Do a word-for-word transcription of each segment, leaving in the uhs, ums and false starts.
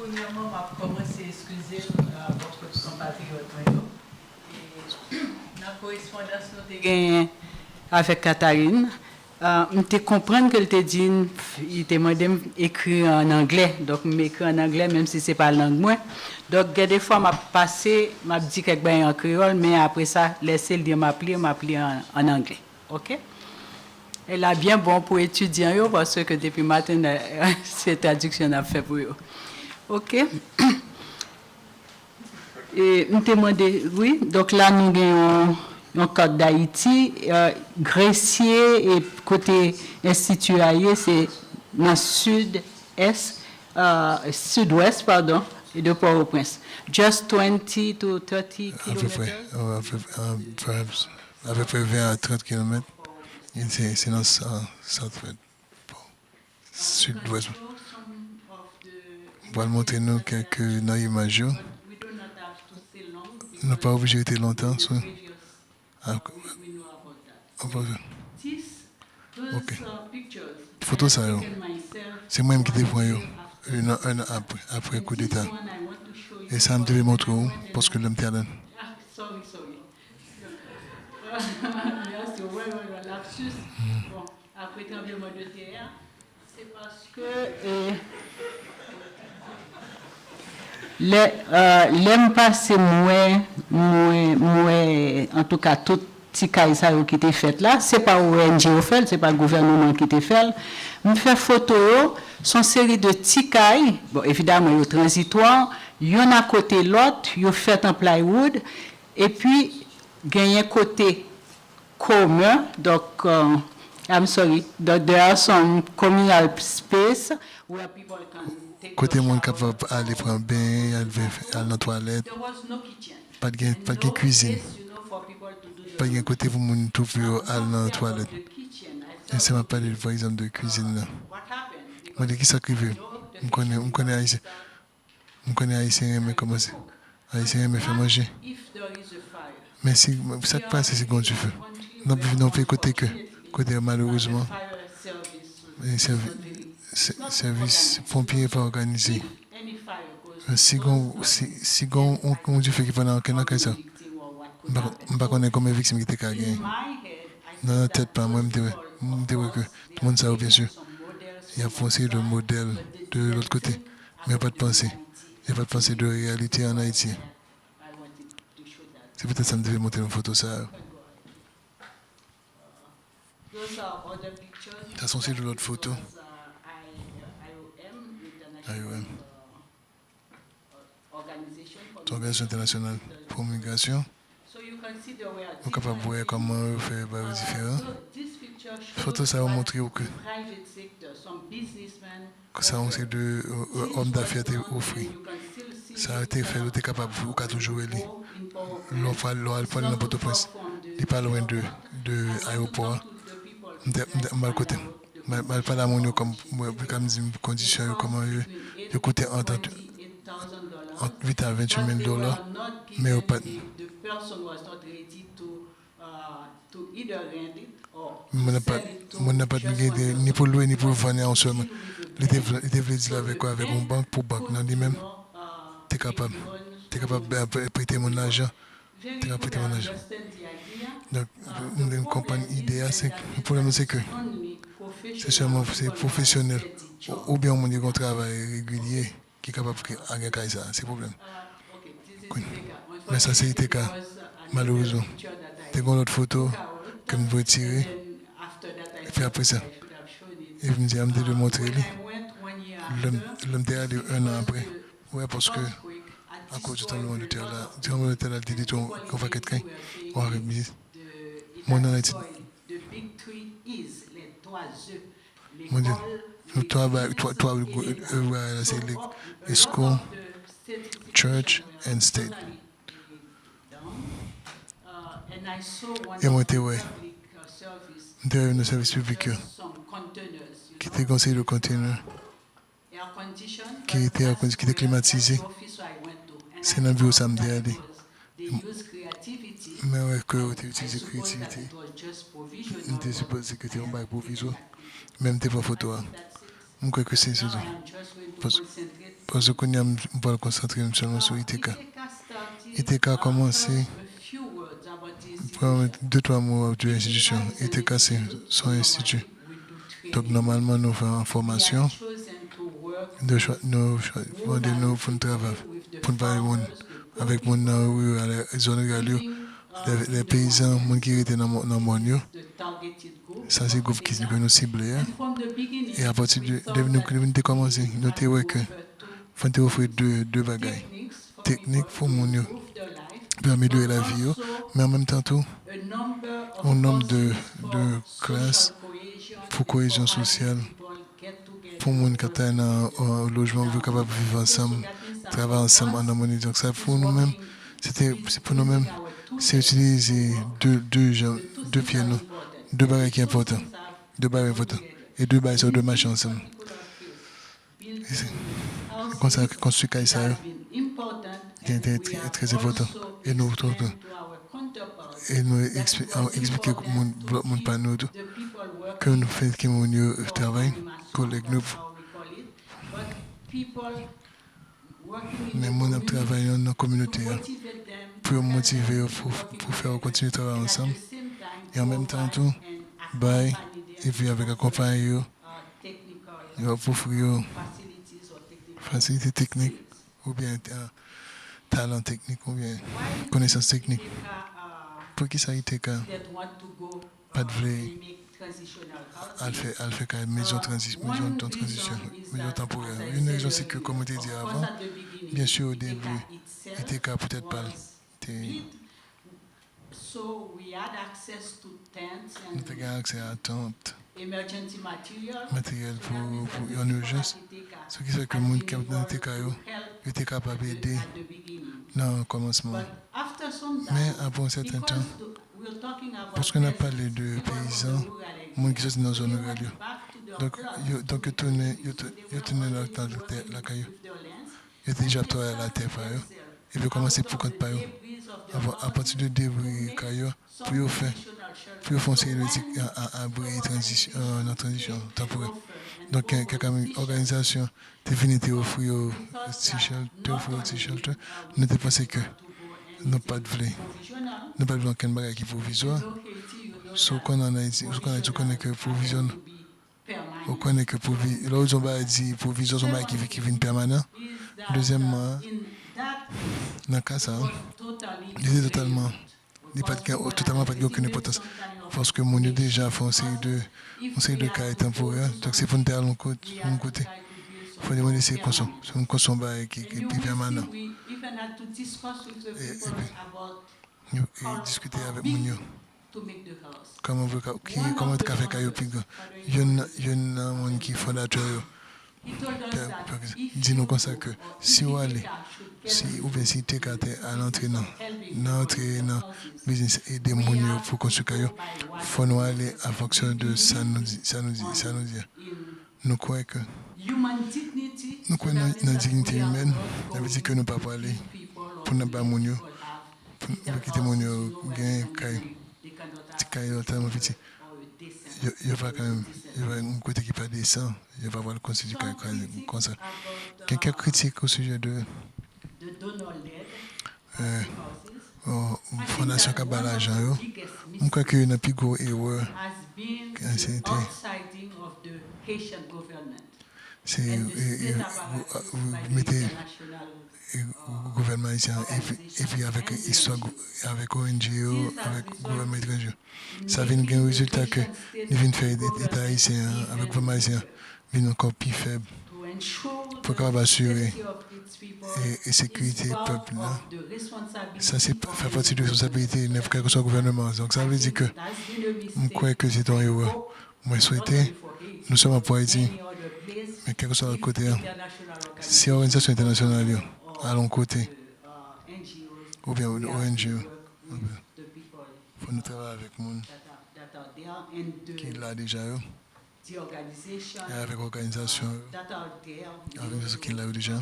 Premyèman, m ap kòmanse eskize m, euh, bò kot konpatriyòt mwen yo. E, nan korespondans nou te genyen avèk Catherine, euh, m te konprann ke l te di n, li te mande m ekri an anglè. Donk, m ekri an anglè, menm si se pa lang mwen. Donk, gen de fwa, m ap pase, m ap di kèk bagay an kreyòl, men apre sa, lè se li m ap li, m ap li an, an anglè. Oke? E la byen bon pou etidyan yo, paske depi maten, se tradiksyon n ap fè pou yo. Oke? E m te mande, wi, donk la nou gen yon, yon kat Dayiti, euh, Gresye e kote enstiti a ye, se nan sid, ès, euh, sidwès, padon, e de Pòtoprens. Just twenty to thirty kilometers. Apepre, euh, apepre, euh, perhaps, apepre ven a trant kilomèt. E se, se nan sa, sa fèt. Sidwès. Mwen pral montre nou kèk nan imaj yo. Nou pa oblije rete lontan sou. Ok. Foto sa yo, se mwen menm ki te pran yo, un an, un an apre, apre koudeta. E sa m te vle montre w, paske lè m te al Mèsi, wè, wè, wè, lapsus. Bon, apre tranbleman de tè a, se paske, eh, lè, eh, lè m pase, m wè, m wè, m wè, antouka, tout ti kay sa yo ki te fèt la, se pa O N G yo fè l, se pa gouvènman ki te fè l. M fè foto yo, se yon seri de ti kay, bon, evidaman, yo tranzitwa, yonn akote lòt, yo fèt an plywood, epi, genyen kote komen, donk, uh, I'm sorry, donk there are some communal space where people can take Kote moun kapab ale pran benyen, al, al nan twalèt. There was no kitchen. Pa t gen, pa t gen kwizin. Pa t gen kote pou moun twouve yo al nan twalèt. E se m ap pale, pa egzanp, de kwizin nan. Mwen di, kisa k rive? M konnen, m konnen Ayisyen. M konnen Ayisyen renmen kòmanse. Ayisyen renmen fè manje. Men si, sa k pase si gen yon dife? N ap viv nan yon peyi kote ke, kote malerezman, e sèvi-, sè-, sèvis ponpye pa òganize. Si gen, si, si gen yon, yon dife ki pran nan ankenn nan kay sa, m pa, m pa konnen konbyen viktim ki te ka genyen. Nan tèt pa mwen, m te wè, m te wè ke tout moun sa yo, byen si, y ap fè yon seri de modèl de lòt kote. Men yo pa t panse. Yo pa t panse de reyalite ann Ayiti. Se poutèt sa m te vle montre nou foto sa yo. Sa se yon seri de lòt foto. I O M. Yon òganizasyon entènasyonal pou migrasyon. Ou kapab wè kòman yo fè bagay yo diferan. Foto sa yo montre w ke sa yon seri de, euh, euh, òm dafè te ofri. Sa te fè, ou te kapab, ou ka toujou wè li. Lè w al, lè w al pran li nan Pòtoprens, li pa lwen de, de ayewopò a. M te, m te, m al kote. M al, m al pale a moun yo kòm, mwen, pou ka m di m kondisyon yo, kòman yo, yo koute ant, ant, ant uit a venntuit mil dola, men yo pa t, moun nan pa t, moun nan pa t gen ide ni pou lwe, ni pou vann, ni anyen sèlman. Li te vle, li te vle dil avèk, avèk yon bank pou bank nan li menm te kapab, te kapab, eh, prete moun lajan. Te ka prete mwen lajan. Donk, m te konprann ide a, se, pwoblèm nan se ke se sèlman, se pwofesyonèl, ou, oubyen yon moun ki gen yon travay regilye ki kapab gen kay sa, se pwoblèm. Men sa se te ka, malerezman. Te gen yon lòt foto ke m retire, epi apre sa, epi m di, a, m te dwe montre li. Lè m, lè m te ale, un an apre, wè, paske akoz de tranbleman de tè la, tranbleman de tè la te detwi yon pakèt kay. Ou avèk biznis. Mwen nan etid. Mwen di, nou twa ba, twa, twa, euh, bagay la, se le, school, church and state. E mwen te wè, m te wè nan sèvis piblik yo, ki te gen yon seri de container ki te, ki te klimatize. Se nan biwo sa m te ale. Men wè ke yo te itilize kreyativite. M te sipoze ke te yon bagay pwovizwa. Men m te pran foto a. M kwè ke se, se tou. Pas-, paske kounye a, m, m pral konsantre m sèlman sou I T K. I T K kòmanse, premye de twa mo de enstitisyon. I T K se, se yon enstiti. Donk, nòmalman, nou fè yon fòmasyon. Nou chwa-, nou chwa-, mande nou pou n travay, pou n pale moun, avèk moun nan riral, zòn riral yo, lè, lè peyizan, moun ki rete nan mò-, nan mòn yo. Sa se gwoup ki, ke nou sible a. E apati de, de nou, nou te kòmanse, nou te wè ke fò n te ofri de, de bagay. Teknik pou moun yo, pou amelyore lavi yo, men an menm tan tou, yon nonb de, de klas pou koyezyon sosyal, pou moun k ap travay nan, euh, lojman, pou yo kapab viv ansanm, travay ansanm an amoni. Donk, sa pou nou menm, se te, se pou nou menm, se itilize de, de jan, de pye nou, de bagay ki enpòtan, de bagay enpòtan, e de bagay sa yo dwe mache ansanm. E se konsa ke konstwi kay sa yo, ki te trè, trè enpòtan. E nou, tou, tou. E nou ekspli-, an eksplike moun, lòt moun pa nou tou, ke nou fè ke moun yo travay, kolèg nou. Men moun ap travay nan, nan kominote a, pou yo motive yo, pou, pou fè yo kontinye travay ansanm. E an menm tan tou, bay, epi avèk akonpanye yo, yo ap ofri yo fasilite teknik, oubyen, euh, talan teknik, oubyen konesans teknik. Poukisa I T K pa t vle al fè, al fè kay mezon tranzi-, mezon tan tranzisyon, mezon tanporè? Youn nan rezon se ke, kòm mwen te di avan, byen si o debi, I T K poutèt pa l te, nou te gen aksè a tant, materyèl pou, pou yon ijans. Se ki fè ke moun ki ap nan I T K yo, yo te kapab ede nan kòmansman. Men apre yon sèten tan, paske n ap pale de peyizan, moun ki soti nan zòn riral yo. Donk, yo, donk yo tounen, yo tou-, yo tounen nan, nan tè lakay yo. Yo te deja ap travay latè pa yo. Epi yo kòmanse pou kont pa yo. Apa-, apati de debri kay yo, pou yo fè, pou yo fè yon seri de ti, a, a, abri tranzisyon, nan tranzisyon tanporè. Donk, kè-, kèk ami-, òganizasyon te vini, te ofri yo ti shel-, te ofri yo ti shelter. Nou te panse ke nou pa t vle, nou pa t vle ankenn bagay ki pwovizwa. Si w konn ann Ayiti, si w konn Ayiti, ou konnen ke pwovizyon, ou konnen ke pwovi-, lè w di yon bagay di pwovizwa, se yon bagay ki, ki vin pèmanan. Dezyèmman, nan ka sa a, li te totalman, li pa t gen, totalman pa t gen okenn enpòtans. Paske moun yo deja fè yon seri de, yon seri de kay tanporè. Donk, se pou n te al yon kot-, yon kote. Fò nou mande se konsa. Se yon konsa yon bagay ki, ki pi pèmanan. E, epi, yo, e diskite avèk moun yo. Kòman w ka, ki, kòman w ka fè kay yo pi gran? Youn nan, youn nan moun ki fondatè yo, pè, pè, di nou konsa ke si w ale, si, oubyen si I T K te al antre nan, nan antre nan biznis ede moun yo pou konstwi kay yo, fò nou ale an fonksyon de sa nou di, sa nou di, sa nou di a. Nou kwè ke, nou kwè nan, nan diyite imèn, sa vle di ke nou pa prale pou n ap ba moun yo, pou n kite moun yo gen kay, ti kay yo tèlman piti. Yo, yo pa ka menm, yo pa yon kote ki pa desan, yo pa pral konstwi ti kay, kay konsa. Gen kèk kritik o sijè de, euh, euh, fondasyon k ap ba lajan yo. M kwè ke nan pi gwo erè, se te Se, e, e, ou, ou mete, e, gouvènman ayisyen an, epi, epi avèk istwa gou-, avèk O N G yo, avèk gouvènman etranje yo. Sa vin gen rezilta ke li vin fè Eta ayisyen an, avèk gouvènman ayisyen an, vin ankò pi fèb pou kapab asire e, e sekirite pèp la. Sa se p-, fè pati de responsabilite nèf, kèlkeswa gouvènman an. Donk, sa vle di ke m kwè ke se te yon erè. Mwen swete, non sèlman pou Ayiti, men kèlkeswa lòt kote a, si òganizasyon entènasyonal yo al yon kote, oubyen O N G yo, fò nou travay avèk moun ki la deja yo, e avèk òganizasyon yo, òganizasyon ki la yo deja,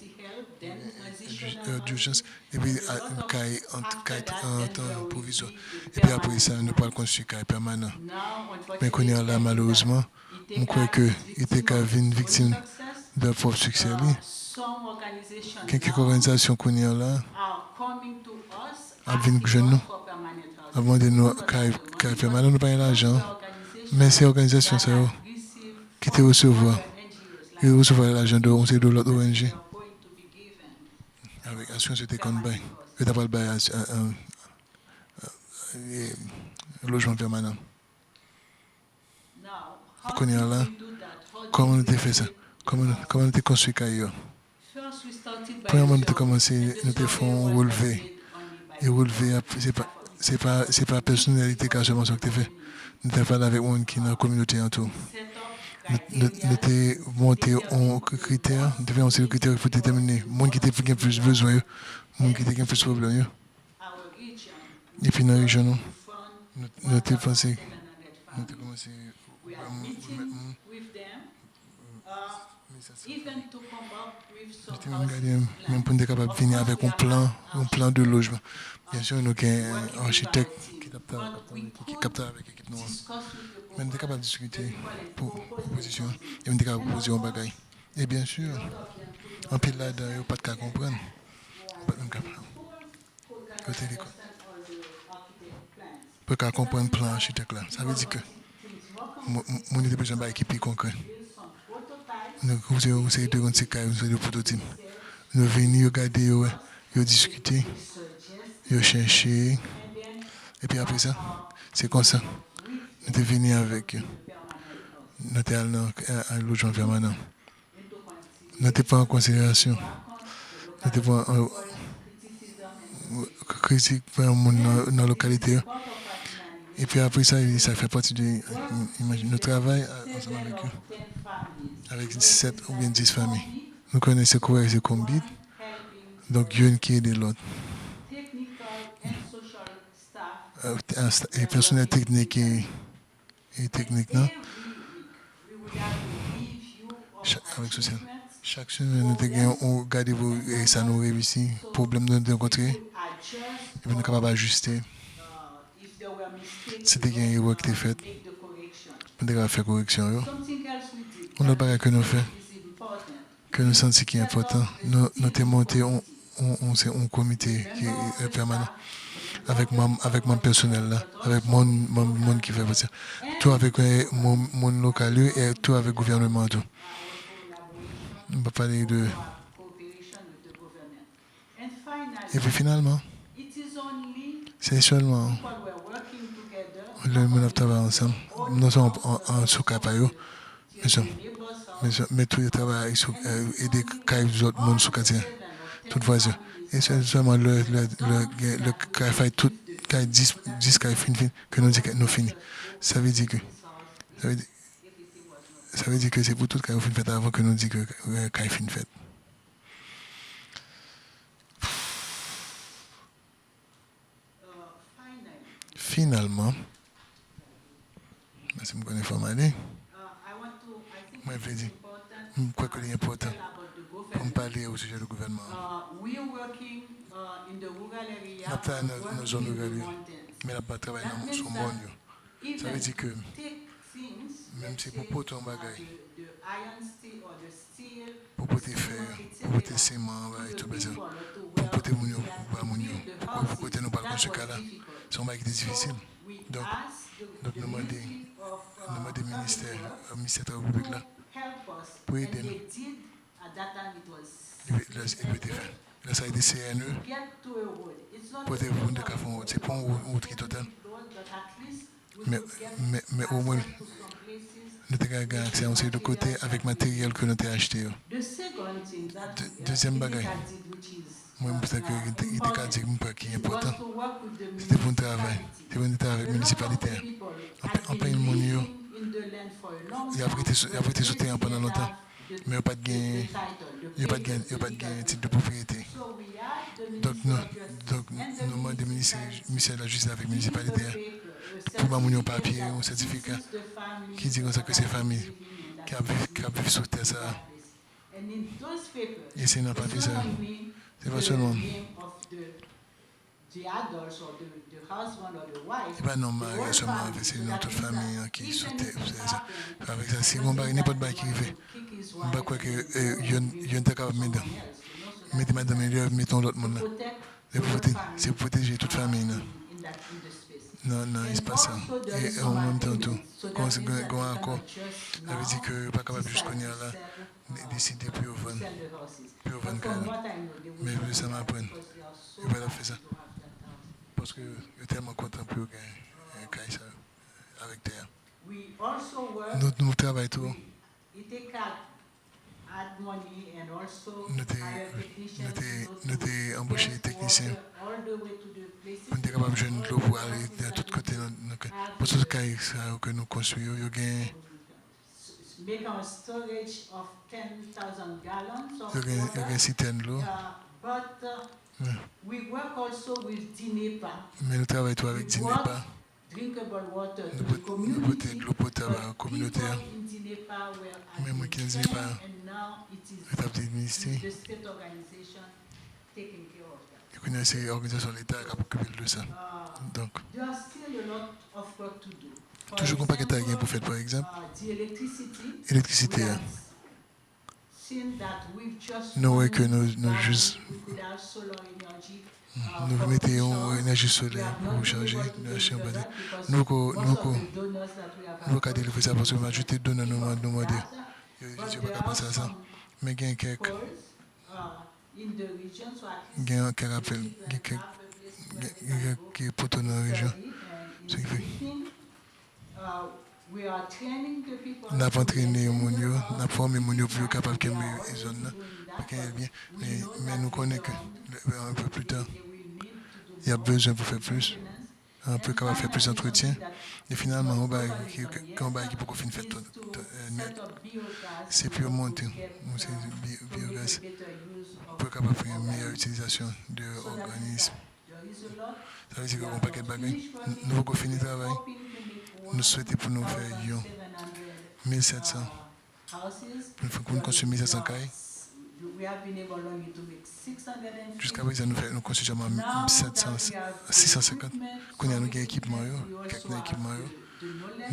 di- eh, dijans, epi a- kay an kay an tan pwovizwa. Epi apre sa, nou pral konstwi kay pèmanan. Men kounye a la, malerezman, m kwè ke li te ka vin viktim de pwòp siksè li. Gen kèk òganizasyon kounye a la ap vin jwenn nou, ap mande nou kay, kay pèmanan, nou pa gen lajan. Men se òganizasyon sa yo ki te resevwa, yo resevwa lajan de yon seri de lòt O N G avèk asirans yo te konn bay. Yo ta pral bay as- a- a- a- e, lojman pèmanan. Kounye a la, kòman nou te fè sa? Kòman nou, kòman nou te konstwi kay yo? Premyèman, nou te kòmanse, nou te fè yon relve. E relve a, se pa, se pa, se pa pèsonèl li te ka sèlman sa k te fè. Nou te pale avèk moun ki nan kominote an tou. Nou, nou, nou te monte yon kri- kritè, nou te fè yon seri de kritè pou detèmine moun ki te gen plis bezwen yo, moun ki te gen plis pwoblèm yo. Epi nan rejyon nou, nou, nou te panse, nou te kòmanse remèt moun. Li te menm gade menm pou n te kapab vini avèk yon plan, yon plan de lojman. Byen si, nou gen achitèk ki t ap tra- ki t ap travay avèk ekip nou an. Men n te kapab diskite pou pwopozisyon an, e m te kapab pwopoze yon bagay. E byen si, anpil ladan yo pa t ka konprann. Yo pa t menm kapab. Yo te lekòl. Pou yo ka konprann plan achitèk la. Sa vle di ke mo- mo- moun yo te bezwen bagay ki pi konkrè. Nou koze yon seri de konn se kay, yon seri de pwototip. Nou vini, yo gade, yo wè, yo diskite, yo chèche. Epi apre sa, se konsa, nou te vini avèk yo. Nou te al nan, a- a lojman pèmanan. Nou te pran an konsiderasyon, nou te pran an kritik pou yon moun nan, nan lokalite yo. Epi apre sa, sa fè pati de, imajine, nou travay ansanm avèk yo, avèk sèt oubyen dis fanmi. Nou konnen se Koray, se Konbit, donk youn ki ede lòt. E pèsonèl teknik e e teknik nan. Avèk sosyal. Chak semèn, nou te gen yon gade pou sa nou reyisi, pwoblèm nou te rankontre, epi nou kapab ajiste. Si te gen erè ki te fèt, nou te kapab fè koreksyon yo. Yon lòt bagay ke nou fè, ke nou santi ki enpòtan, nou, nou te monte yon, yon, yon, se yon komite ki, e, pèmanan avèk manm, avèk manm pèsonèl la, avèk moun, manm, moun ki fè pati, tou avèk, e, moun, moun lokal yo, e tou avèk gouvènman an tou. Nou pa pale de Epi finalman, se sèlman lè moun ap travay ansanm, non sèlman an, an, sou kay pa yo, men sou, men sou, men tou yo travay sou, eh, ede kay lòt moun sou katye, tout vwazen. E se sèlman lè, lè, lè, lè kay fay tout, kay dis, dis kay fin, fin, ke nou di ke nou fini. Sa vle di ke, sa vle di, sa vle di ke se pou tout kay yo fin fèt avan ke nou di ke, eh, kay fin fèt. Finalman, paske m konnen fò m ale, mwen vle di, m kwè ke li enpòtan pou m pale osijè de gouvènman an. N ap travay nan, nan zòn riral yo, men n ap travay nan, sou mòn yo. Sa vle di ke, menm si pou pote yon bagay, pou pote fè, pou pote siman, bagay tout bagay sa, pou pote moun yo, pou ba moun yo, pou, pou kote nou pral konstwi kay la, se yon bagay ki te difisil. Donk, donk nou mande, nou mande ministè, ministè travay piblik la, pou ede nou. Epi lè, epi te fè. Lè sa a te C N E, pote pou nou te ka fè yon wout. Se pa yon wout, wout ki total. Men, men, men omwen, nou te ka gen aksè a yon seri de kote avèk materyèl ke nou te achte yo. De-, dezyèm bagay, mwen, m panse ke li te, li te ka di m pa ki enpòtan, se te pou n travay. Se pou n travay avèk minisipalite a. Anpil, anpil moun yo, y ap rete sou, y ap rete sou teren an pandan lontan. Men yo pa t gen, yo pa t gen, yo pa t gen tit de pwopriyete. Donk, nou, donk, nou mande minis-, ministè lajistis avèk minisipalite a pou ban moun yo papye, yon sètifika ki di konsa ke se fanmi ki ap viv, ki ap viv sou tè sa a. E se nan papye sa yo. Se pa sèlman. Se pa non mari sèlman, se non tout fanmi an ki sou tè, sou tè sa. Avèk sa, si gon bagay, nenpòt bagay ki rive, m pa kwè ke, eh, yonn, yonn ta kapab mete, mete madanm li deyò, mete yon lòt moun la. Se pou pwote-, se pou pwoteje tout fanmi nan, nan, nan espas sa. E, e an menm tan tou, gon, gon, gon akò, sa vle di ke yo pa kapab jis kounye a la, de-, deside pou yo vann, pou yo vann kay la. Men de sa m aprann, yo pa t ap fè sa. Paske yo tèlman kontan pou yo gen, eh, kay sa yo, avèk tè a. Nou, nou travay tou. Nou te, nou te, nou te anboche teknisyen pou n te kapab jwenn dlo pou ale nan tout kote nan, nan kay. Paske tout kay sa yo ke nou konstwi yo, yo gen, yo gen, yo gen sitèn dlo. Men nou travay tou avèk DINEPA. Nou pot-, nou pote dlo potab a kominote a. Men moun ki nan DINEPA yo t ap administre. E kounye a, se òganizasyon Leta k ap okipe l de sa. Donk, toujou gon pakèt bagay gen pou fèt, pa egzanp, elektrisite a. Nou wè ke nou, nou jis, nou mete yon enèji solè pou chanje, nou achte yon batri. Nou poko, nou poko, nou poko ka delivre sa paske majorite donè nou mande, nou mande. Yo di yo pa ka panse a sa. Men gen kèk, gen kèk apèl, gen kèk, gen, gen kèk poto nan rejyon. Sa ki fè N ap antrene moun yo, n ap fòme moun yo pou yo kapab kenbe zòn nan, pou kenbe l byen. Men, men nou konnen ke, un peu plus tard, y ap bezwen pou fè plis, pou yo kapab fè plis antretyen. E finalman, yon bagay ki, ki, yon bagay ki poko fin fèt tout, tout, eh, nèt, se pou yo monte yon seri de bi-, biyogaz, pou yo kapab fè yon meyè itilizasyon de òganis. Sa vle di ke gon pakèt bagay. N-, nou poko fini travay. Nou swete pou nou fè yon mil sèt san. Pou nou fè, pou nou konstwi mil sèt san kay. Jiska prezan, nou fè, nou konstwi sèlman sèt san, sis san senkant. Kounye a, nou gen ekipman yo, kèk nan ekipman yo.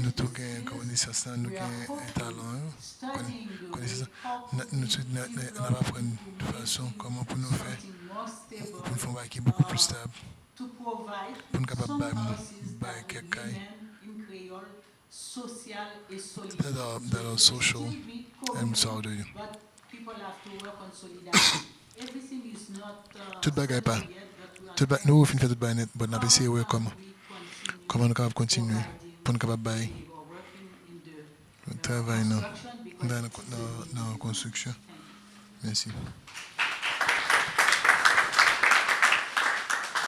Nou tou gen konesans lan, nou gen talan yo, kone-, konesans lan. N-, nou tou, n-, n-, n ap aprann fason, kòman pou nou fè, pou nou fè yon bagay ki bokou plis stab, pou nou kapab bay, bay kèk kay. That are, that are social and solidarity. Tout bagay pa. Tout ba, nou fin fè tout bagay nèt, but n ap eseye wè kòman, kòman nou kapab kontinye pou nou kapab bay travay nan, nan, nan, nan konstriksyon. Mèsi.